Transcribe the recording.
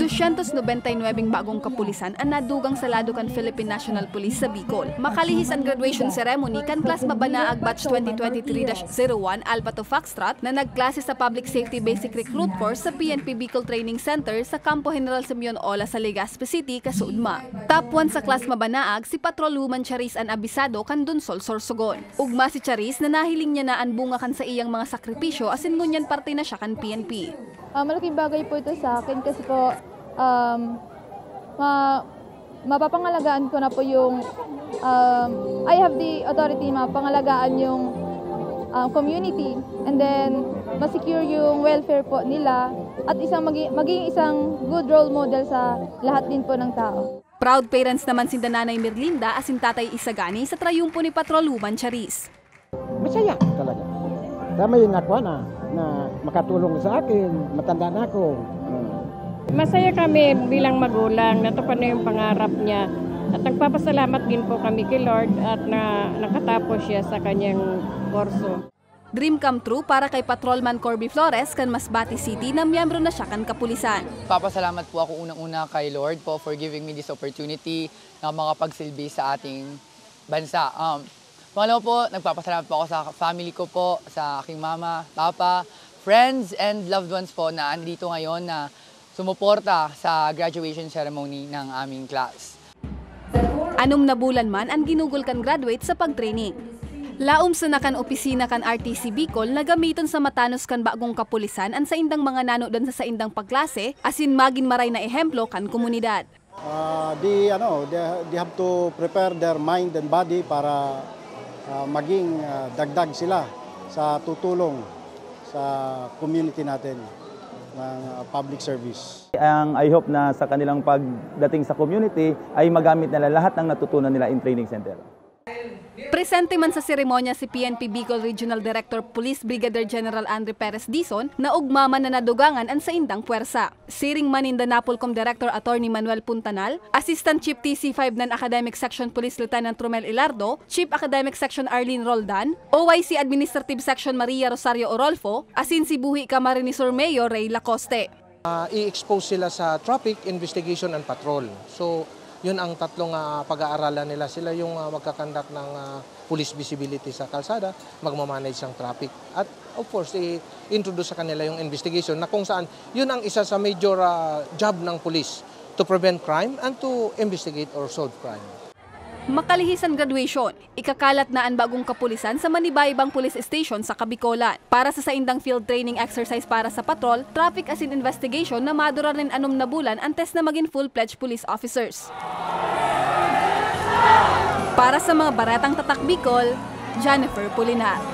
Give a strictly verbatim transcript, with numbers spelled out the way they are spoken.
Dosyentos nobenta y nuebeng bagong kapulisan an nadugang sa lado kan Philippine National Police sa Bicol. Makalihis an graduation ceremony kan Class Mabanaag Batch twenty twenty-three dash zero one Alpha to Foxtrot na nagklase sa Public Safety Basic Recruit Course sa P N P Bicol Training Center sa Kampo General Simeon Ola sa Legazpi City, kasuodma. Top one sa Class Mabanaag si Patrol Woman Charis an abisado kan Dunsol, Sorsogon. Ugma si Charis na nahiling niya na an bunga kan saiyang mga sakripisyo asin ngunyan parte na siya kan P N P. Ah, malaking bagay po ito sa akin kasi po, um, ma-, mapapangalagaan ko na po yung, um, I have the authority mapangalagaan yung, um, community, and then ma-secure yung welfare po nila at isang magi-, maging isang good role model sa lahat din po ng tao. Proud parents naman sinda Nanay Merlinda asin Tatay Isagani sa trayumpo ni Patrol Woman Charis. Masaya talaga. Kaya may nakuha na, na makatulong sa akin, matanda na ako. Hmm. Masaya kami bilang magulang, natupad na yung pangarap niya. At nagpapasalamat din po kami kay Lord at na nakatapos siya sa kanyang kurso. Dream come true para kay Patrolman Corby Flores kan Masbate City na miyembro na siya kan kapulisan. Papasalamat po ako unang-una kay Lord po for giving me this opportunity na makapagsilbi sa ating bansa. Um, pangalawa po, nagpapasalamat po ako sa family ko po, sa aking mama, papa, friends, and loved ones po na andito ngayon na sumuporta sa graduation ceremony ng aming class. Anom na bulan man an ginugol kan graduate sa pagtraining. Laom sana kan opisina kan R T C Bicol na gamiton sa matanos kan bagong kapulisan an saindang mga nanodan sa saindang pagklase asin magin maray na ehemplo kan komunidad. Ah, they, ano, they, they have to prepare their mind and body para, ah, maging, ah, dagdag sila sa tutulong sa community natin ng, ah, public service. Ang I hope na sa kanilang pagdating sa community ay magamit nila lahat ng natutunan nila in training center. Presente man sa seremonya si P N P Bicol Regional Director Police Brigadier General Andre Perez Dizon na ugma man na nadugangan an saindang puwersa. Siring man ninda Napolcom Director Attorney Manuel Puntanal, Assistant Chief T C five nan Academic Section Police Lieutenant Romel Ilardo, Chief Academic Section Arlene Roldan, O Y C Administrative Section Maria Rosario Orolfo, asin si buhi ka Marinisur Mayor Rey Lacoste. Ah, i-expose sila sa traffic, investigation, and patrol. So, yun ang tatlong, ah, pag-aaralan nila. Sila yung, ah, magkakandak ng, ah, police visibility sa kalsada, magmamanage ng traffic. At of course, i-introduce sa kanila yung investigation na kung saan yun ang isa sa major, ah, job ng police, to prevent crime and to investigate or solve crime. Makalihis an graduation, ikakalat na an bagong kapulisan sa manibaybang police station sa Kabikolan. Para sa saindang field training exercise para sa patrol, traffic asin investigation na madura nin anom na bulan antes na magin full-fledged police officers. Para sa mga Baretang Tatak Bicol, Jennifer Pulinar.